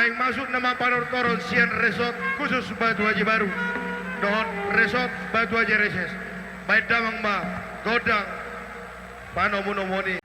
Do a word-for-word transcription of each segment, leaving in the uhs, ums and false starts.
Masuk nama panortoron sian resort khusus Batu Aji Baru dohot resort Batu Aji Reses. Baen damang ma gondang panomunomuon i.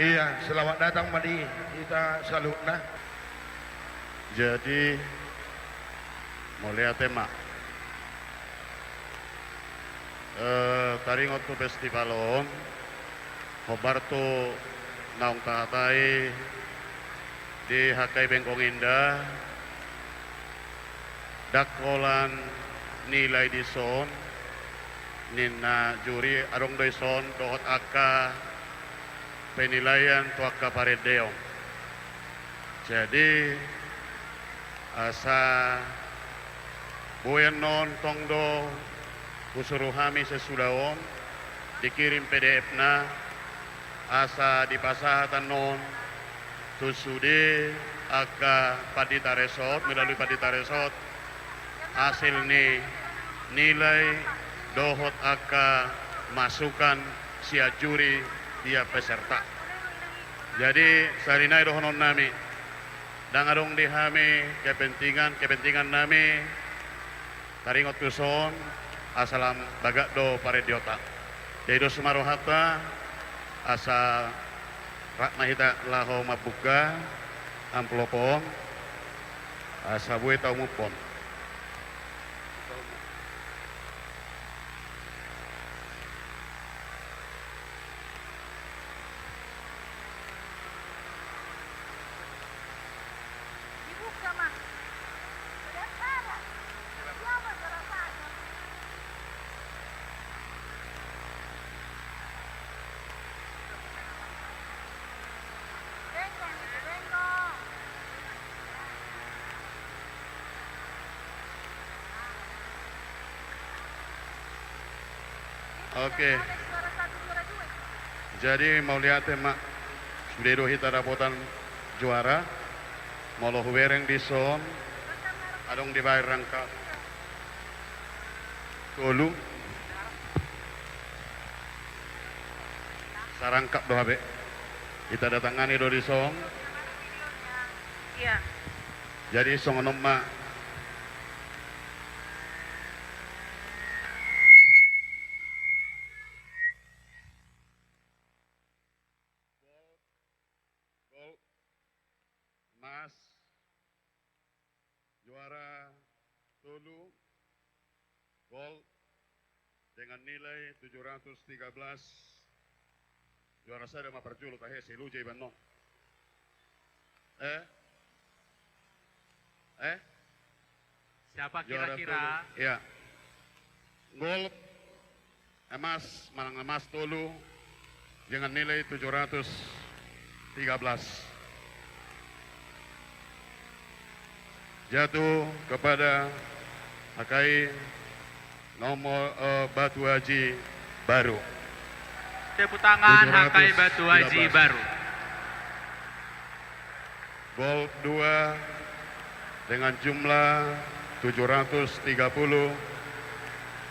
Iya, selamat datang ma di hita saluhutna. Jadi, mauliate ma. Eh, taringot tu festival on, hombar tu naung tahatai di hangka i Bengkong Indah, ndang holan nilai dison, ninna juri, adong do dison dohot angka penilaian tu angka parendeon. Jadi, asa boi annon tong do husuru hami sesudah on, dikirim P D F-na, asa dipasahat annon tu sude angka pandita resort, melalui pandita resort, hasil ni nilai dohot angka masukan sian juri, sian peserta. Jadi, sahali nai dohononnami, ndang adong di hami kepentingan, kepentingannami taringot tu son, asa lam bagak do parendeonta. Jadi dos ma rohanta, asa rap ma hita laho mambuka amplop on, asa boi taumuphon. Oke. Jadi, mauliate ma, sude do hita dapotan juara. Molo hubereng dison, adong dibaen rangkap tolu. Sarangkap do hape. Hita datangani do dison. Iya. Jadi songon on ma. Gol, emas, juara tolu, gol dengan nilai tujuh ratus tiga belas. Juara sada ma parjolo, tahe si Luja iban non. Eh? Eh? Siapa kira-kira? Juara tolu. Iya. Gol emas, manang emas tolu dengan nilai tujuh ratus tiga belas. Jatuh kepada H K I nomor, eh, Batu Aji Baru. Tepuk tangan, H K I Batu Aji Baru. Gol dua dengan jumlah tujuh ratus tiga puluh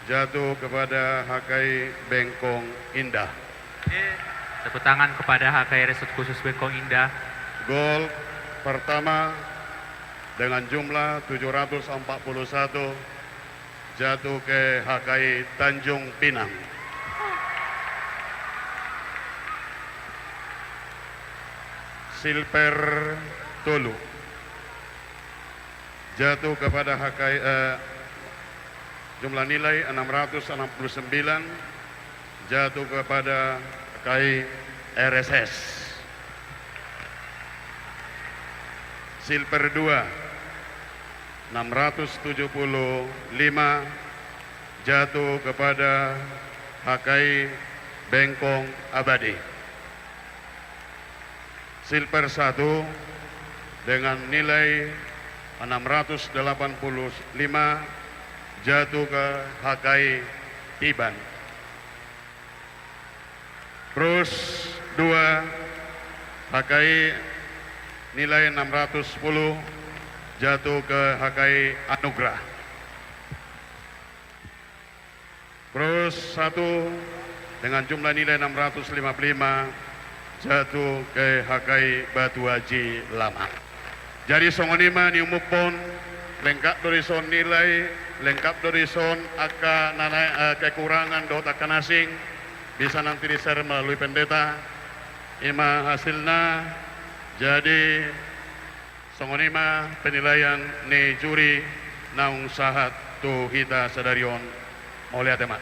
jatuh kepada H K I Bengkong Indah. Oke, tepuk tangan kepada H K I Resort Khusus Bengkong Indah. Gol pertama dengan jumlah tujuh ratus empat puluh satu jatuh ke H K I Tanjung Pinang. Silver tolu jatuh kepada H K I, eh, jumlah nilai enam ratus enam puluh sembilan, jatuh kepada H K I R S S. Silver dua, enam ratus tujuh puluh lima, jatuh kepada H K I Bengkong Abadi. Silver satu dengan nilai enam ratus delapan puluh lima jatuh ke H K I Tiban. Bronze dua, H K I nilai enam ratus sepuluh, jatuh ke H K I Anugrah. Bronze satu dengan jumlah nilai enam ratus lima puluh lima, jatuh ke H K I Batu Aji Lama. Jadi songon i ma niumuphon, lengkap do dison nilai, lengkap do dison angka na, eh, kekurangan dohot angka na asing, bisa nanti di-share melalui pendeta. I ma hasilna. Jadi songon i ma penilaian ni juri naung sahat tu hita sadari on. Mauliate ma.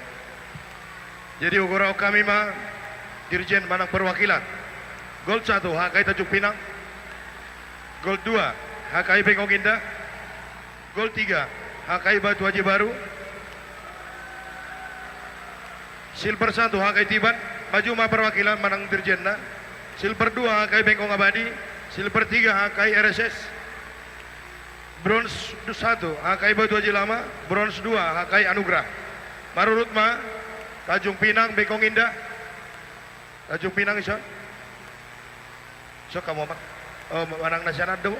Jadi hugorahon hami ma dirjen manang perwakilan. Gol satu, H K I Tanjung Pinang. Gol dua, H K I Bengkong Indah. Gol tiga, H K I Batu Aji Baru. Silver satu, H K I Tiban. Maju ma perwakilan manang dirjenna. Silver dua, H K I Bengkong Abadi. Silver tiga, H K I R S S. Bronze satu, H K I Batu Aji Lama. Bronze dua, H K I Anugrah. Marurut ma, Tanjung Pinang, Bengkong Indah. Tanjung Pinang ison. Ison hamu, Amang? Oh, manang na sian an do?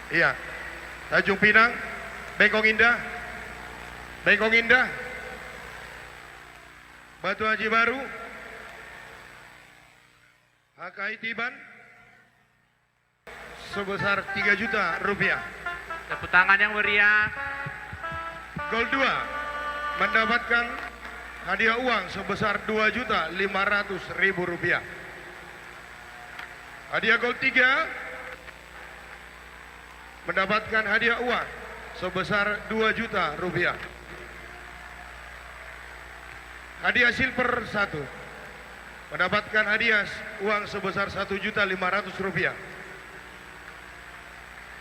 Iya. Tanjung Pinang, Bengkong Indah. Bengkong Indah. Batu Aji Baru. H K I Tiban. Sebesar tiga juta rupiah. Tepuk tangan yang meriah. Gol dua mendapatkan hadiah uang sebesar dua juta lima ratus ribu rupiah. Hadiah gol tiga mendapatkan hadiah uang sebesar dua juta rupiah. Hadiah silver satu mendapatkan hadiah uang sebesar satu juta lima ratus rupiah.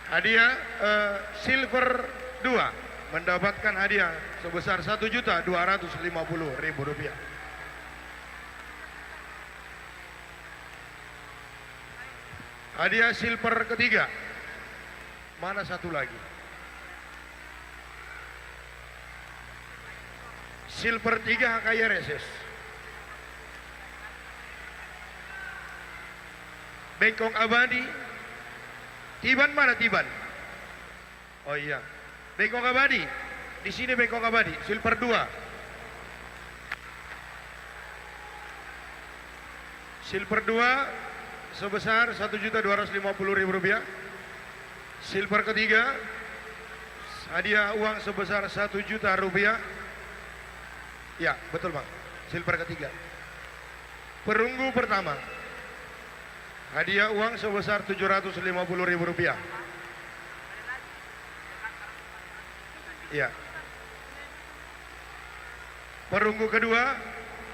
Hadiah, eh, silver dua mendapatkan hadiah sebesar satu juta dua ratus lima puluh ribu rupiah. Hadiah silver ketiga. Mana satu lagi? Silver tiga H K I R S S. Bengkong Abadi. Tiban mana Tiban? Oh iya. Bengkong Abadi. Di sini Bengkong Abadi. Silver dua. Silver dua sebesar satu juta dua ratus lima puluh ribu rupiah. Silver ketiga, hadiah uang sebesar satu juta rupiah. Ya, betul, Bang. Silver ketiga. Perunggu pertama, hadiah uang sebesar tujuh ratus lima puluh ribu rupiah. Ya. Perunggu kedua,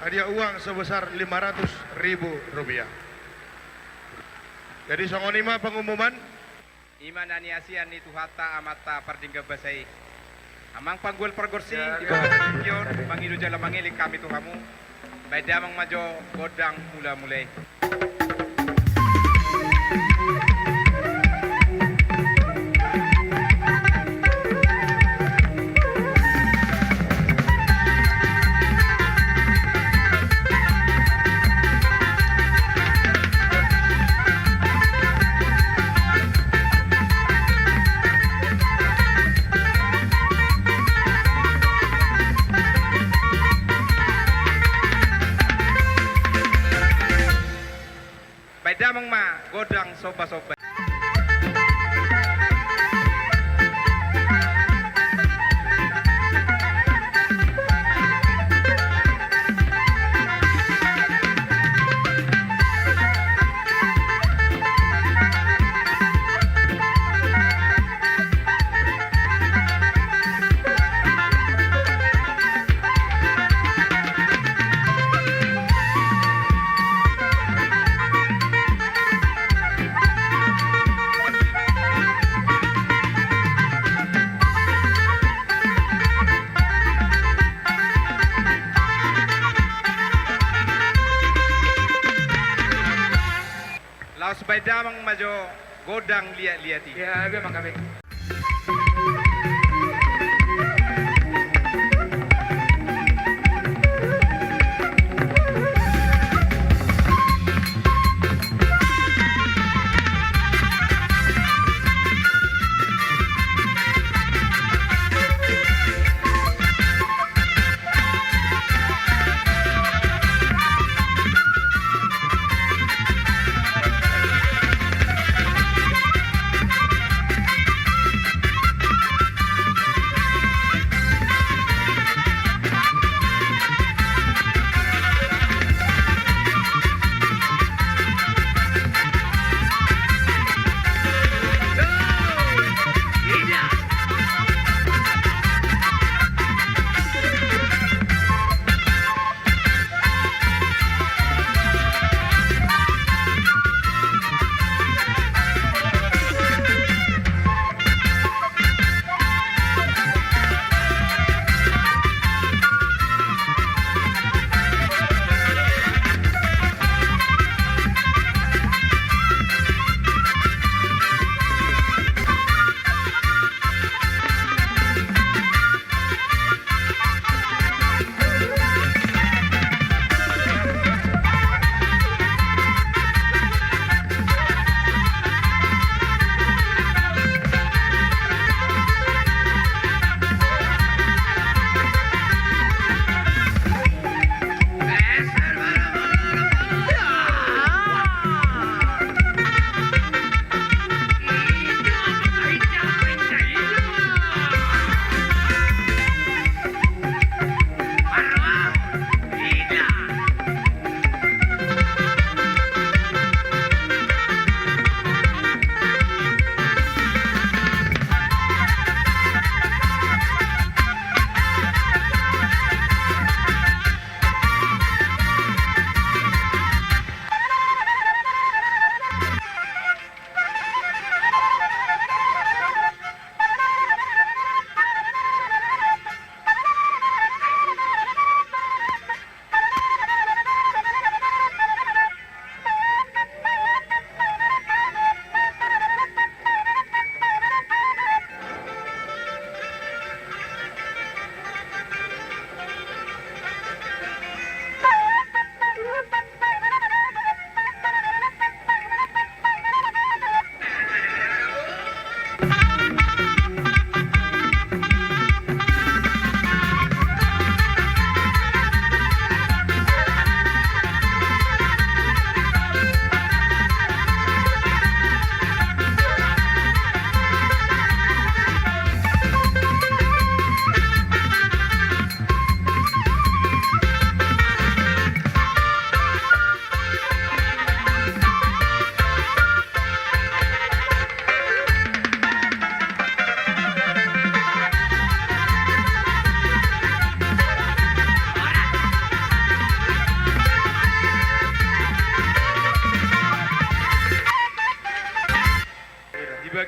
hadiah uang sebesar lima ratus ribu rupiah. Jadi, songon i ma pengumuman. I ma na niasian ni Tuhanta Amanta Pardenggan Basa i. Amang panggual pargonsi, di bagasan tingki on, mangido jala mangelek hami tu hamu. Baen damang ma jo gondang mula-mula i. Baen damang ma gondang somba-somba. Laos baen damang ma jo gondang liat-liat i. Ya, baen ma hamu.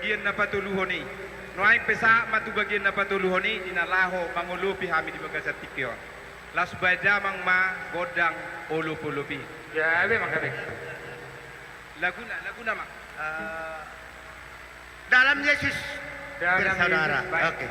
Bagian na patoluhon i. Nuaeng pe sahat ma tu bagian na patoluhon i, di na laho mangolopi hami di bagasan tingki on. Laos bahen damang ma gondang olopolop i. Gabe ma, gabe. Laguna, laguna ma. Eh, Dalam Yesus Bersaudara. Oke.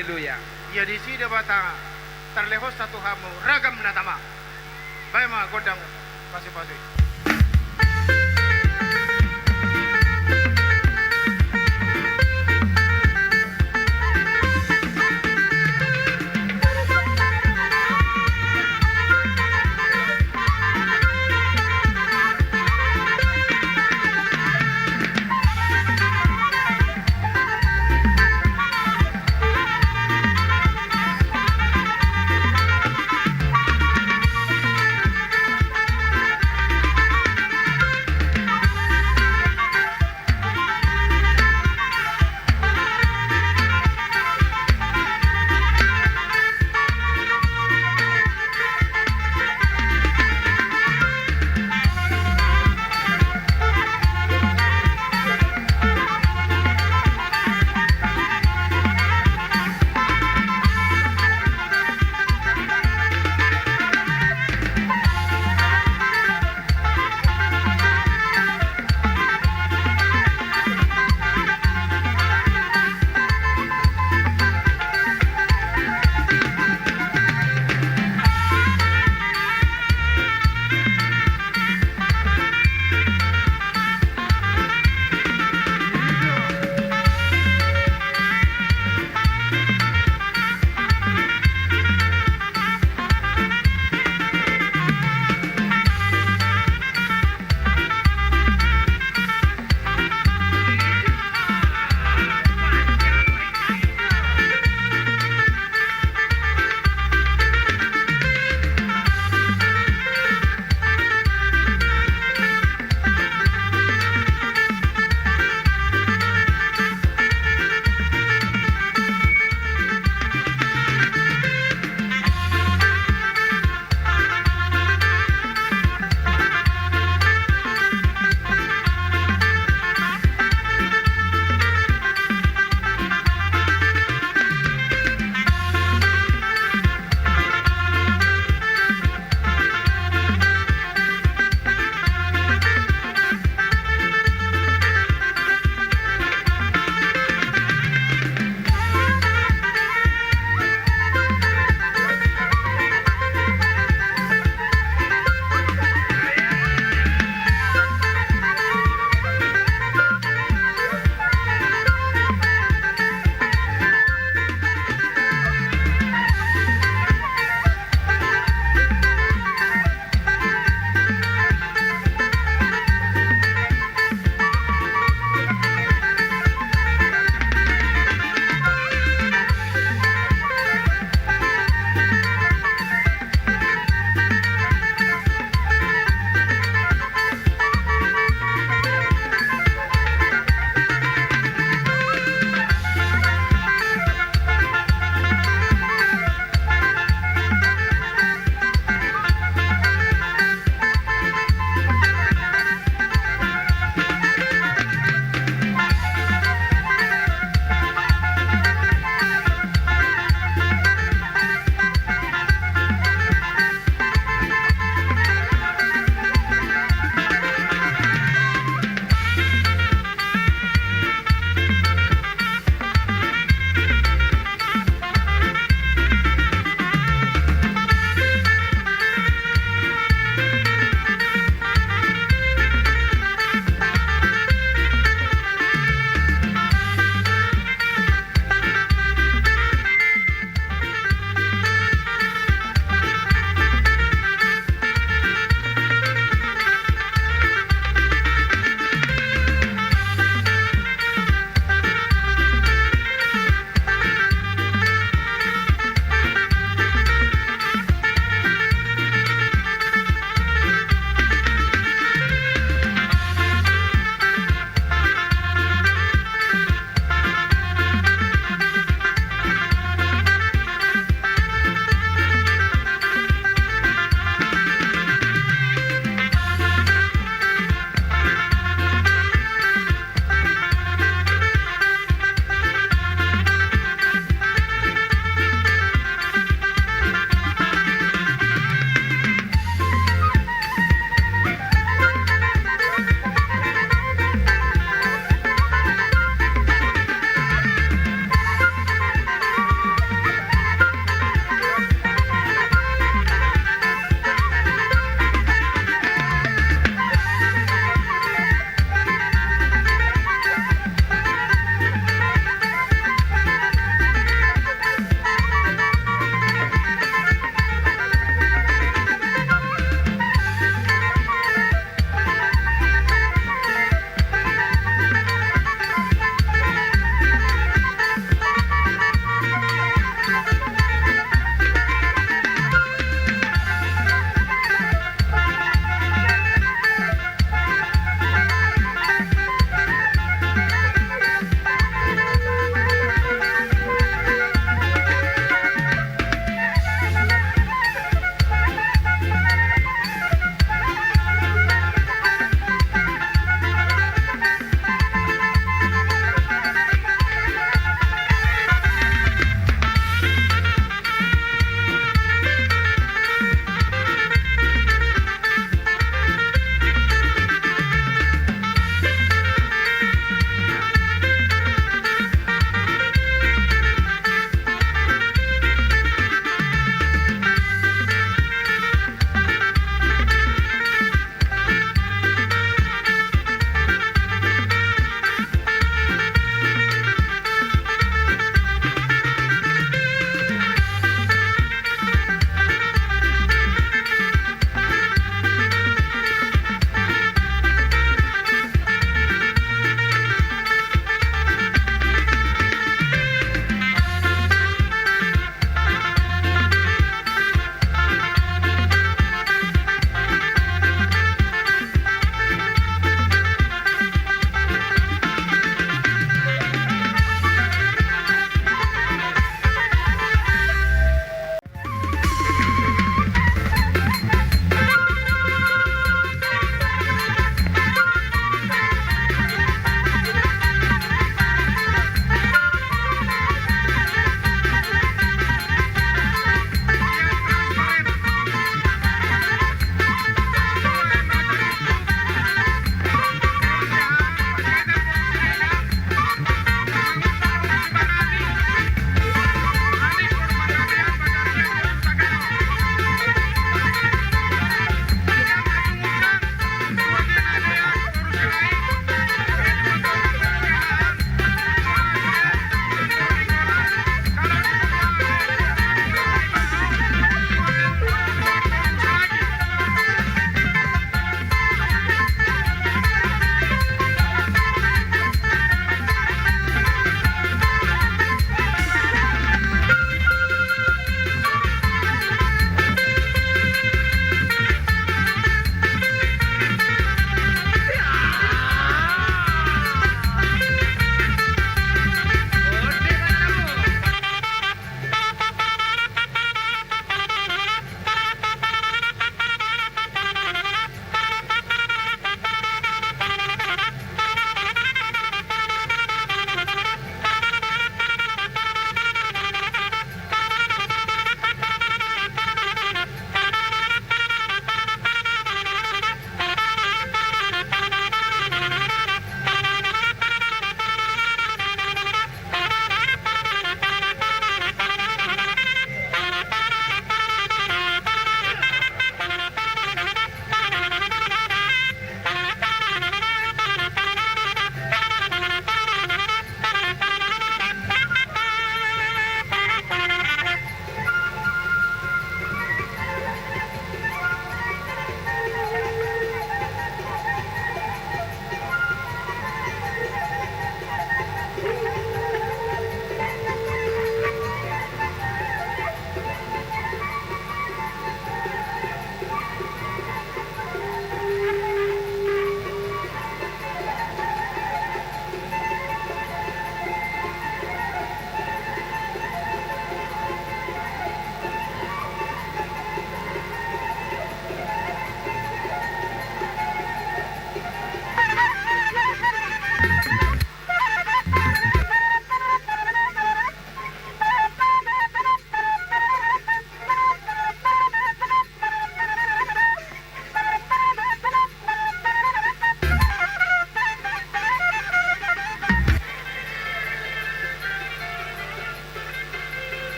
Haleluya. Ia disi Debata tarlehonsa tu hamu ragam na tama. Baen ma gondang pasupasu i.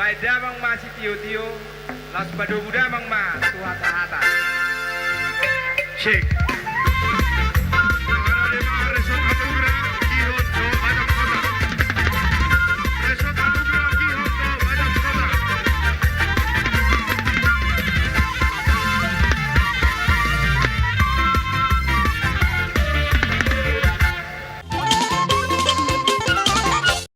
Damang ma sitiotio, laos padomu damang ma tu hatahata. Sik.